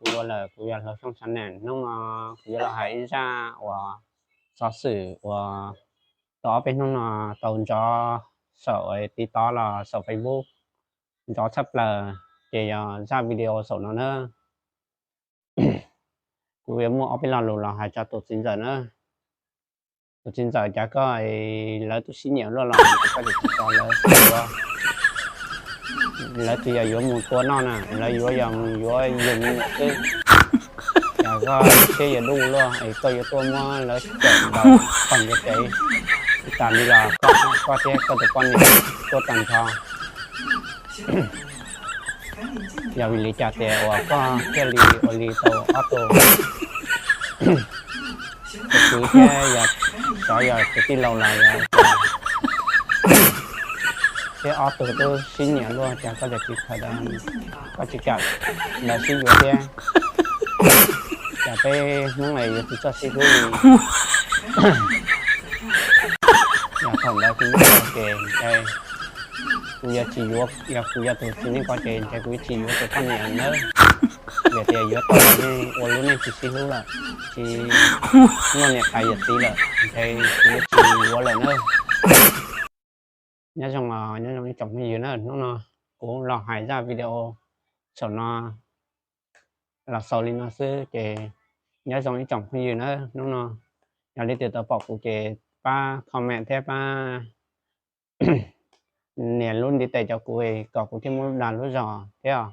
kuv dua lawm, kuv yog Hluas Xyooj Channel. Hnub no kuv yuav los hais ib zaj uas xov xwm uas tau ob peb hnub no tau nrov saum TikTok los saum Facebook nrov tshaj plaws, ces yog zaj video saum no na. Kuv yuav muaj ob peb lo lus los hais tso tus txiv ntxawm na. Tus txiv ntxawm, cas koj, lawv twb sib nyiam luaj los koj tsis tso lawv, lawv tsis yog yuav mus tua noj na, lawv yuav yog mus yuav yug me nyuam xwb. Cas koj siab yuav dub luaj es koj yuav tuaj muab lawv cawm ntaus pog ntiav kev tas li los koj thiab koj tus poj niam tuaj tag nrho. Yog vim li cas tias uas koj thiaj li ua li tau ob tug, tus kwv thiab yog, xyov yog tus tij laug los yog, thiab ob tug twb sib nyiam luaj, cas koj tsis khaws, koj tsis kam lawv sib yuav thiab? Cas peb Hmoob es yuav tsis txawj sib hlub li? Yog thaum ntawd kuv nyob ces kuv yuav tsis yuav, yog kuv yog tus txiv neej ko ces ntshe kuv yuav tsis yuav tus poj niam nawb. Vim tias yuav tau nej ua lub neej tsis sib hlub lawm, tsis muaj niam tais yawm txiv lawm, ntshe kuv yuav tsis yuav lawm nawb. Nyob zoo, nyob zoo ib tsoom phooj ywg na, hnub no kuv los hais zaj video saum no los xaus li no xwb ces nyob zoo ib tsoom phooj ywg na, hnub no yog leej twg tau pom kuv ces pab comment thiab pab nias lub ntiv tes rau kuv kom kuv thiaj muaj dag lub zog thiab os.